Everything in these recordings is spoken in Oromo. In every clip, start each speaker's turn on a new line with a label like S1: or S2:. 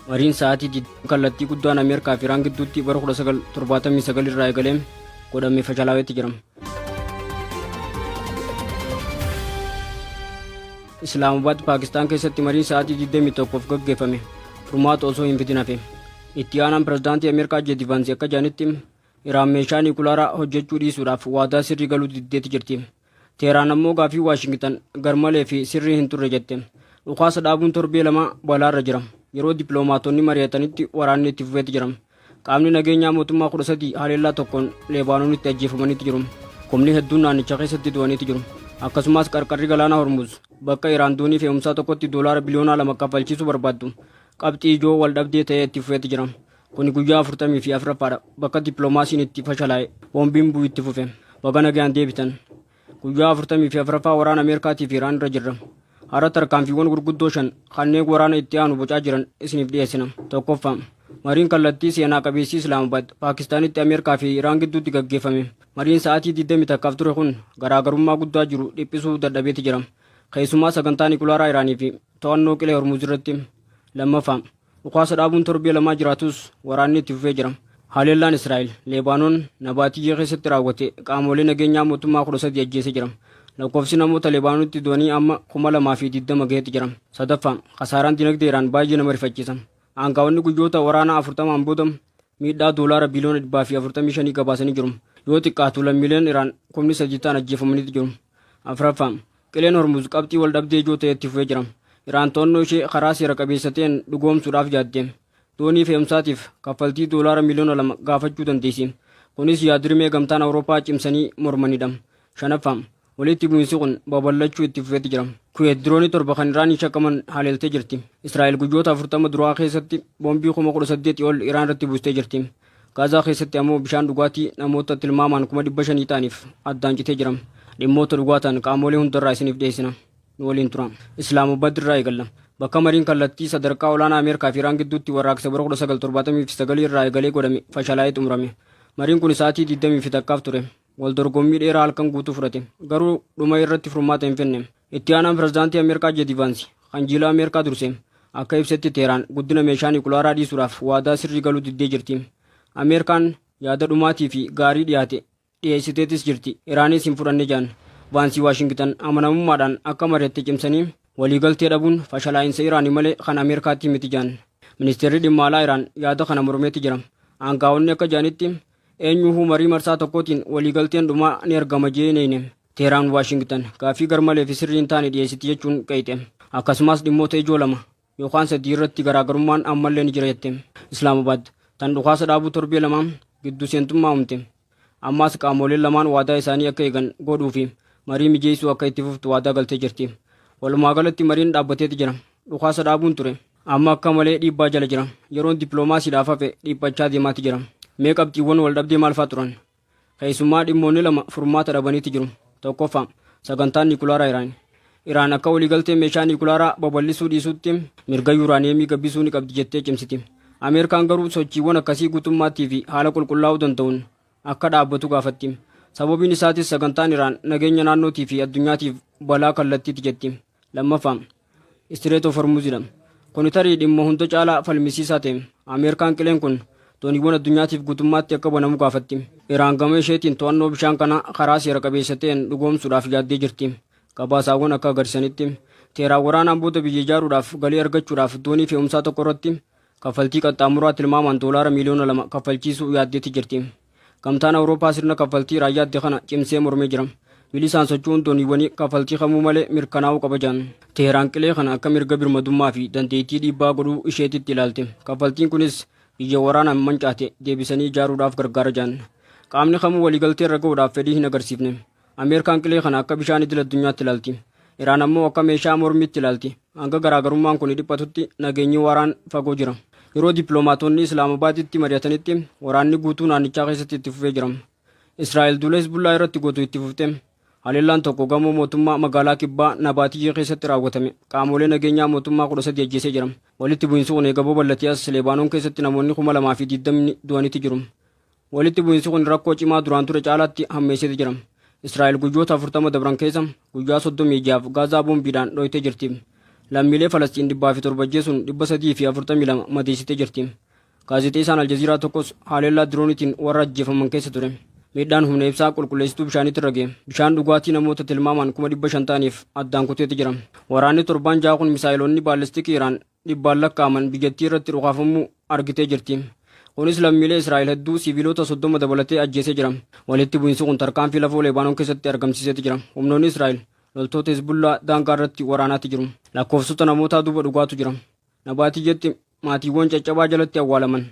S1: Mariin sa'aatii 20 kallattii guddaan Ameerikaa fi Iraan gidduutti bara 1979 irraa eegalee godhame fashalaa'eetti jira. Islaamabaad Paakistaan keessatti mariin sa'aatii 21f gaggeeffame furmaata osoo hin fidin hafe. Itti aanaan pirezidaantii Ameerikaa Jeedi Vaansi akka jedhanitti Iraan meeshaa niikulaaraa hojjechuu dhiisuudhaaf waadaa sirrii galuu diddeetti jirti. Teeraan ammoo gaaffii Waashingitan garmalee fi sirrii hin turre jette. Dhukaasa dhaabuun torbee lamaa balaarra jira. Yeroo dippiloomaatonni mari'atanitti waraanni itti fufeetti jira. Qaamni nageenyaa mootummaa 13 haleellaa tokkoon Leebaanoonitti ajjeefamaniitti jiru. Kumni hedduun naannicha keessatti du'aniitti jiru. Akkasumas qarqarri galaana Hormuz bakka Iraan doonii fe'umsaa tokkotti doolaara biliyoonaa 2 kaffalchiisuu barbaaddu qabxii ijoo waldhabdee ta'ee itti fufeetti jira. Kuni guyyaa 44ffaadha. Bakka dippiloomaasiin itti fashalaa'e boombiin bu'u itti fufe. Baga nagayaan deebitan. Guyyaa 44ffaa waraana Ameerikaatii fi Iraan irra jirra. Har'a tarkaanfiiwwan gurguddoo 5 kanneen waraana itti aanu bocaa jiran isiniif dhiyeessina. Tokkoffaa, mariin kallattii seenaa qabeessi Islaamabaad, Paakistaanitti Ameerikaa fi Iraan gidduutti gaggeeffame. Mariin sa'aatii 21f ture kun garaagarummaa guddaa jiru dhiphisuu dadhabeeti jira. Keessumaa sagantaa nikulaaraa Iraanii fi to'annoo qilee Hormuuz irratti. Lammaffaa, Dhukaasa dhaabuun torbee lamaa jiraatus waraanni itti fufee jira. Haleellaan Israa'el Leebaanoon Nabaatiyyee keessatti raawwate qaamolee nageenyaa mootummaa 13 ajjeesee jira. Lakkoofsi namoota Leebaanoonitti du'anii amma 2020 gaheetti jira. Sadaffaa, kasaaraan dinagdee Iraan baay'ee nama rifachiisa. Aangaa'onni guyyoota waraanaa 40n booda miidhaa doolaara biliyoona 145 gabaasanii jiru. Yoo xiqqaatu lammiileen Iraan kumni 3 ta'an ajjeefamaniitu jiru. Afraffaa, Qileen Hormuz qabxii waldhabdee ijoo ta'ee itti fufee jira. Iraan to'annoo ishee karaa seera qabeessa ta'een dhugoomsuudhaaf yaadde. Doonii fe'umsaatiif kaffaltii doolaara miliyoona 2 gaafachuu dandeessi. Kunis yaad-rimee Gamtaan Awurooppaa cimsanii mormanidha. Shanaffaa, walitti bu'insi kun babal'achuu itti fufeetti jira. Kuweet diroonii 7 kan Iraaniin shakkaman haleeltee jirti. Israa'el guyyoota 40 duraa keessatti boombii 18,000 ol Iraan irratti buustee jirti. Gaazaa keessatti ammoo bishaan dhugaatii namoota tilmaamaan 500,000 ta'aniif addaan citee jira. Dhimmoota dhugaa ta'an qaamolee hundarraa isiniif dhiyeessina. Nu waliin turaa. Islaamabad irraa eegalla. Bakka mariin kallattii sadarkaa olaanaa Ameerikaa fi Iraan gidduutti warraaqsa bara 1979 irraa eegalee godhame fashalaa'ee xumurame. Mariin kun sa'aatii 20 takkaaf ture. Wal dorgommii dheeraa halkan guutuu fudhate. Garuu dhuma irratti furmaata hin fidne. Itti aanaan pirezidaantii Ameerikaa Jeedi Vaansi kan jiila Ameerikaa durse akka ibsetti Teeraan guddina meeshaa nikulaaraa dhiisuudhaaf waadaa sirrii galuu diddee jirti. Ameerikaan yaada dhumaatii fi gaarii dhiyaate dhiyeessiteetis jirti. Iraanis hin fudhanne jedhan. Vaansii Waashingitan amanamummaadhaan akka mari'atte cimsanii waliigaltee dhabuun fashalaa'insa Iraanii malee kan Ameerikaatti miti jedhan. Ministeerri dhimma alaa Iraan yaada kana mormeetti jira. Aangaa'onni akka jedhanitti eenyuhuu marii marsaa tokkootiin waliigalteen dhumaa ni argama jee hin eeyne. Teeraan Waashingitan gaaffii garmalee fi sirrii hin taane dhiyeessiti jechuun qeeyxe. Akkasumas dhimmoota ijoo lama yookaan sadii irratti garaagarummaan ammallee ni jira jette. Islaamabaad tan dhukaasa dhaabuu torbee lamaa giddu seentummaa uumte. Ammaas qaamoleen lamaan waadaa isaanii akka eegan godhuu fi marii mijeessuu akka itti fuftu waadaa galtee jirti. Walumaa galatti mariin dhaabbateeti jira. Dhukaasa dhaabuun ture. Amma akka malee dhiibbaa jala jira. Yeroon dippiloomaasiidhaaf hafe dhiphachaa deemaati jira. Mee qabxiiwwan waldhabdee maal faa turan? Keessumaa dhimmoonni lama furmaata dhabaniiti jiru. Tokkoffaa, sagantaan niikulaaraa Iraan. Iraan akka waliigaltee meeshaa niikulaaraa babal'isuu dhiisuutti mirga yuuraaniyeemii gabbisuu ni qabdi jettee cimsiti. Ameerikaan garuu sochiiwwan akkasii guutummaattii fi haala qulqullaa'uu danda'uun akka dhaabbatu gaafatti. Sababiin isaatis sagantaan Iraan nageenya naannootii fi addunyaatiif balaa kallattiiti jetti. Lammaffaa, Strait of Hormuz dha. Kuni tarii dhimma hunda caalaa falmisiisaa ta'e. Ameerikaan qileen kun dooniiwwan addunyaatiif guutummaatti akka banamu gaafatti. Iraan gama isheetiin to'annoo bishaan kanaa karaa seera qabeessa ta'een dhugoomsuudhaaf yaaddee jirti. Gabaasaawwan akka agarsiisanitti Teeraan waraanaan booda biyya ijaaruudhaaf galii argachuudhaaf doonii fe'umsaa tokko irratti kaffaltii qaxxaamuraa tilmaamaan doolaara miliyoona 2 kaffalchiisuu yaaddeetti jirti. Gamtaan Awurooppaa sirna kaffaltii Iraan yaadde kana cimsee mormee jira. Bilisaan socho'uun dooniiwwanii kaffaltii kamuu malee mirkanaa'uu qaba jedhan. Teheraan qilee kana akka mirga birmadummaa fi dandeettii dhiibbaa godhuu isheetitti ilaalte. Kaffaltiin kunis biyya waraanaan mancaate deebisanii ijaaruudhaaf gargaara jedhan. Qaamni kamuu waliigaltee irra ga'uudhaaf fedhii hin agarsiifne. Ameerikaan qilee kana akka bishaan idil addunyaatti ilaalti. Iraan ammoo akka meeshaa mormiitti ilaalti. Hanga garaagarummaan kun dhiphatutti nageenyi waaraan fagoo jira. Yeroo dippiloomaatonni Islaamabaaditti mari'atanitti waraanni guutuu naannichaa keessatti itti fufee jira. Israa'el duula Hizbullaa irratti gootu itti fufte. Haleellaan tokko gamoo mootummaa magaalaa kibbaa Nabaatiyyee keessatti raawwatame qaamolee nageenyaa mootummaa 13 ajjeesee jira. Walitti bu'insi kun eega babal'atee as Lebaanoon keessatti namoonni 2020 du'anitti jiru. Walitti bu'insi kun rakkoo cimaa duraan ture caalaatti hammeesseeti jira. Israa'el guyyoota 40 dabran keessa guyyaa 36f Gaazaa boombiidhaan dhoytee jirti. Lammiilee Falastiin 107 ajjeesuun 342 madeessitee jirti. Gaazexeessaan Aljaziiraa tokkos haleellaa dirooniitiin warra ajjeefaman keessa ture. Miidhaan humna ibsaa qulqulleessituu bishaaniitti irra ga'e. Bishaan dhugaatii namoota tilmaamaan 500,000 ta'aniif addaan kuteetti jira. Waraanni torbaan 6 kun misaa'ilonni baallistikii Iraan dhibbaan lakkaa'aman biyyattii irratti dhukaafamuu argitee jirti. Kunis lammiilee Israa'el hedduu siviilota 30 dabalatee ajjeesee jira. Walitti bu'iinsi kun tarkaanfii lafoo Lebaanoon keessatti argamsiiseeti jira. Humnoonni Israa'el loltoota Hizbullaa daangaa irratti waraanaatti jiru. Lakkoofsota namootaa duuba dhugaatu jira. Nabaatiyyeetti maatiiwwan caccabaa jalatti awwaalaman.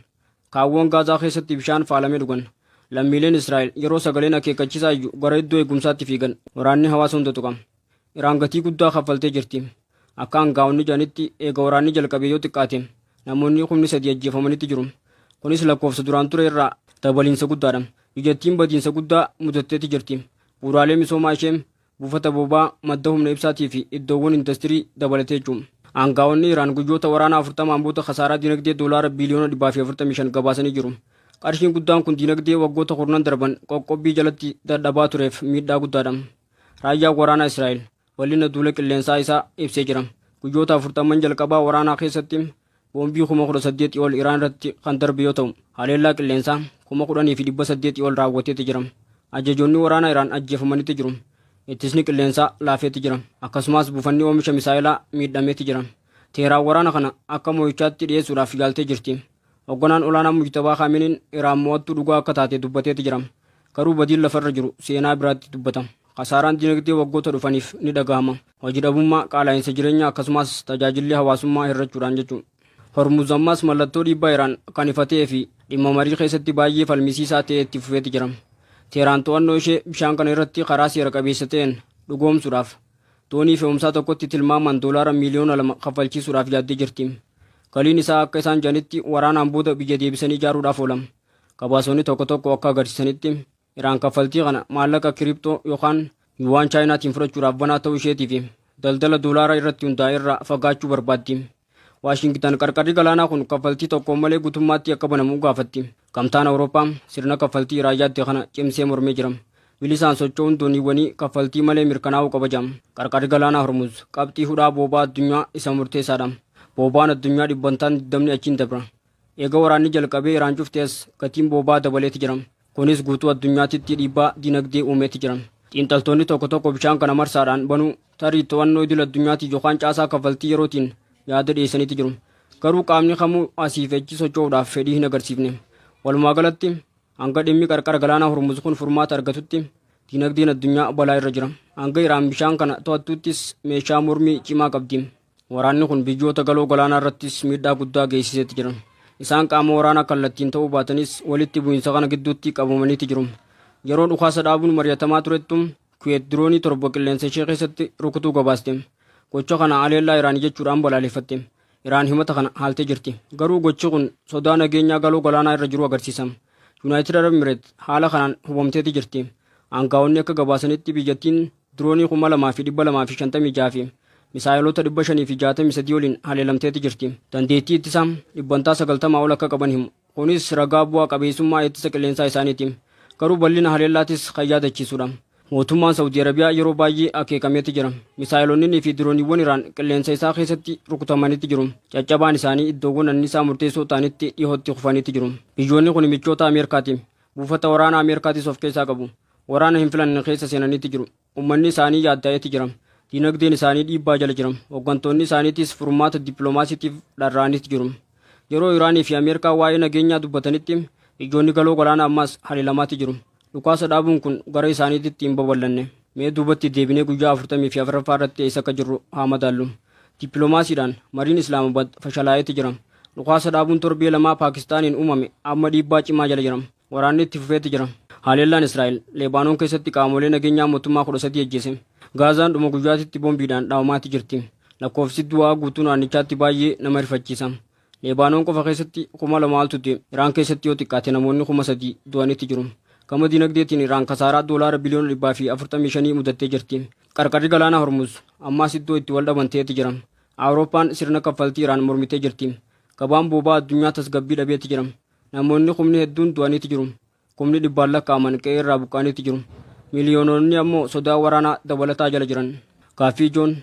S1: Kaawwan Gaazaa keessatti bishaan faalamee dhugan. Lammiileen Israa'el yeroo sagaleen akeekkachiisaa iyyuu gara iddoo eegumsaatti fiigan. Waraanni hawaasa hunda tuqa. Iraan gatii guddaa kaffaltee jirti. Akka aangaa'onni jedhanitti eega waraanni jalqabee yoo xiqqaate namoonni 3,000 ajjeefamanitti jiru. Kunis lakkoofsa duraan ture irraa dabaliinsa guddaadha. Biyyattiin badiinsa guddaa mudatteetti jirti. Bu'uuraalee misoomaa ishee, buufata boba'aa, madda humna ibsaatii fi iddoowwan indastirii dabalatee jechuudha. Aangaa'onni Iraan guyyoota waraanaa 40n booda kasaaraa dinagdee doolaara biiliyoona 145 gabaasanii jiru. Qarshiin guddaan kun dinagdee waggoota kurnan darban qoqqobbii jalatti dadhabaa tureef miidhaa guddaadha. Raayyaan waraanaa Israa'el bal'ina duula qilleensaa isaa ibsee jira. Guyyoota 40n jalqabaa waraanaa keessatti boombii 18,000 ol Iraan irratti kan darbe yoo ta'u, haleellaa qilleensaa 10,800 ol raawwateeti jira. Ajajoonni waraanaa Iraan ajjeefamanitti jiru. Ittisni qilleensaa laafeeti jira. Akkasumas buufanni oomisha misaa'ilaa miidhameeti jira. Teheraan waraana kana akka mo'ichaatti dhiyeessuudhaaf yaaltee jirti. Hoogganaan olaanaa Mujtabaa Kaaminiin Iraan mo'attuu dhugaa akka taate dubbateeti jira. Garuu badiin lafarra jiru seenaa biraatti dubbata. Kasaaraan dinagdee waggoota dhufaniif ni dhagahama. Hojii dhabummaa, qaala'iinsa jireenyaa akkasumas tajaajilli hawaasummaa hir'achuudhaan jechuudha. Hormuz ammas mallattoo dhiibbaa Iraan kan ifa ta'ee fi dhimma marii keessatti baay'ee falmisiisaa ta'ee itti fufeeti jira. Teheraan to'annoo ishee bishaan kana irratti karaa seera qabeessa ta'een dhugoomsuudhaaf doonii fe'umsaa tokkotti tilmaamaan doolaara miiliyoona 2 kaffalchiisuudhaaf yaaddee jirti. Galiin isaa akka isaan jedhanitti waraanaan booda biyya deebisanii ijaaruudhaaf oola. Gabaasonni tokko tokko akka agarsiisanitti Iraan kaffaltii kana maallaqa kiriptoo yookaan yuwaan Chaayinaatiin fudhachuudhaaf banaa ta'uu isheetii fi daldala doolaara irratti hundaa'e irraa fagaachuu barbaaddi. Waashingitan qarqarri galaanaa kun kaffaltii tokkoon malee guutummaatti akka banamu gaafatti. Gamtaan Awurooppaa sirna kaffaltii Iraan yaadde kana cimsee mormee jira. Bilisaan socho'uun dooniiwwanii kaffaltii malee mirkanaa'uu qaba jedha. Qarqarri galaanaa Hormuz qabxii hudhaa boba'aa addunyaa isa murteessaadha. Boba'aan addunyaa dhibbantaan 20 achiin dabra. Eega waraanni jalqabee Iraan cuftees gatiin boba'aa dabaleeti jira. Kunis guutuu addunyaatitti dhiibbaa dinagdee uumeeti jira. Xiinxaltoonni tokko tokko bishaan kana marsaadhaan banuu tarii to'annoo idil addunyaatiin yookaan caasaa kaffaltii yerootiin yaada dhiyeessaniiti jiru. Garuu qaamni kamuu asii fi achi socho'uudhaaf fedhii hin agarsiifne. Walumaa galatti hanga dhimmi qarqara galaanaa Hormuz kun furmaata argatutti dinagdeen addunyaa balaa irra jira. Hanga Iraan bishaan kana to'attuuttis meeshaa mormii cimaa qabdi. Waraanni kun biyyoota galoo galaanaa irrattis miidhaa guddaa geessiseeti jira. Isaan qaama waraanaa kallattiin ta'uu baatanis walitti bu'iinsa kana gidduutti qabamaniiti jiru. Yeroo dhukaasa dhaabuun mari'atamaa turettu Kuweet diroonii 7 qilleensa ishee keessatti rukutuu gabaaste. Gocha kana haleellaa Iraan jechuudhaan balaaleffatte. Iraan himata kana haaltee jirti. Garuu gochi kun sodaa nageenyaa galoo galaanaa irra jiru agarsiisa. Yuunaayitid Arab Emireet haala kanaan hubamteeti jirti. Aangaa'onni akka gabaasanitti biyyattiin diroonii 2,256 fi misaa'eloota 563 waliin haleelamteeti jirti. Dandeettii ittisaa dhibbantaa 90 ol akka qaban himu. Kunis ragaa bu'aa qabeessummaa ittisa qilleensaa isaaniiti. Garuu bal'ina haleellaatis kan yaadachiisudha. Mootummaan Saawudii Arabiyaa yeroo baay'ee akeekameeti jira. Misaa'elonni fi dirooniiwwan Iraan qilleensa isaa keessatti rukutamanitti jiru. Caccabaan isaanii iddoowwan anniisaa murteessoo ta'anitti dhihootti kufanitti jiru. Biyyoonni kun michoota Ameerikaati. Buufata waraanaa Ameerikaatis of keessaa qabu. Waraana hin filanne keessa seenanitti jiru. Uummanni isaanii yaadda'eeti jira. Dinagdeen isaanii dhiibbaa jala jira. Hooggantoonni isaaniitis furmaata dippiloomaasiitiif dharra'aniiti jiru. Yeroo Iraanii fi Ameerikaa waa'ee nageenyaa dubbatanitti biyyoonni galoo galaanaa ammaas haleelamaati jiru. Dhukaasa dhaabuun kun gara isaaniitti hin babal'anne. Mee duubatti deebinee guyyaa 44ffaa irratti eessa akka jirru haa madaallu. Dippiloomaasiidhaan mariin Islaamabad fashalaa'eeti jira. Dhukaasa dhaabuun torbee lamaa Paakistaaniin uumame amma dhiibbaa cimaa jala jira. Waraanni itti fufeeti jira. Haleellaan Israa'el Lebaanoon keessatti qaamolee nageenyaa mootummaa 13 ajjeese. Gaazaan dhuma guyyaatitti boombiidhaan dhaawamaati jirti. Lakkoofsi du'aa guutuu naannichaatti baay'ee nama rifachiisa. Lebaanoon qofa keessatti 2,000 oltu du'e. Iraan keessatti yoo xiqqaate namoonni 3,000 du'anitti jiru. Gama dinagdeetiin Iraan kasaaraa doolaara biliyoona 145 mudattee jirti. Qarqarri galaana Hormuz ammaas iddoo itti wal dhaban ta'eeti jira. Awurooppaan sirna kaffaltii Iraan mormitee jirti. Gabaan boba'aa addunyaa tasgabbii dhabeeti jira. Namoonni kumni hedduun du'aniiti jiru. Kumni dhibbaan lakkaa'aman qe'ee irraa buqqa'aniiti jiru. Miiliyoononni ammoo sodaa waraanaa dabalataa jala jiran. Gaaffii ijoon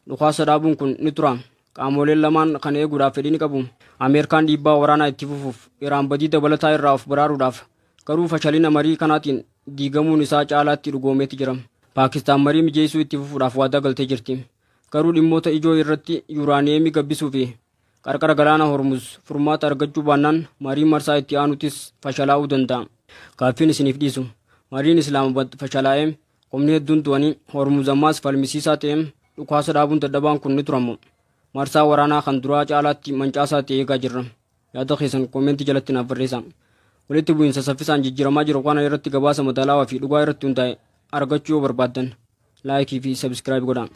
S1: dhukaasa dhaabuun kun ni tura. Qaamoleen lamaan kana eeguudhaaf fedhii ni qabu. Ameerikaan dhiibbaa waraanaa itti fufuuf, Iraan badii dabalataa irraa of baraaruudhaaf, garuu fashalina marii kanaatiin diigamuun isaa caalaatti dhugoomeeti jira. Paakistaan marii mijeessuu itti fufuudhaaf waadaa galtee jirti. Garuu dhimmoota ijoo irratti, yuuraaniyeemii gabbisuu fi qarqara galaana Hormuz, furmaata argachuu baannaan marii marsaa itti aanutis fashalaa'uu danda'a. Gaaffiin isiniif dhiisu: mariin Islaamabad fashalaa'ee, humni hedduun du'anii, Hormuz ammaas falmisiisaa ta'e, dhukaasa dhaabuun dadhabaan kun ni turamu? Marsaa waraanaa kan duraa caalaatti mancaasaa ta'e eegaa jirra. Yaada keessan koomentii jalatti naaf barreessaa. Walitti bu'iinsa saffisaan jijjiiramaa jiru kana irratti gabaasa madaalawaa fi dhugaa irratti hundaa'e argachuu yoo barbaaddan, like fi subscribe godhaa.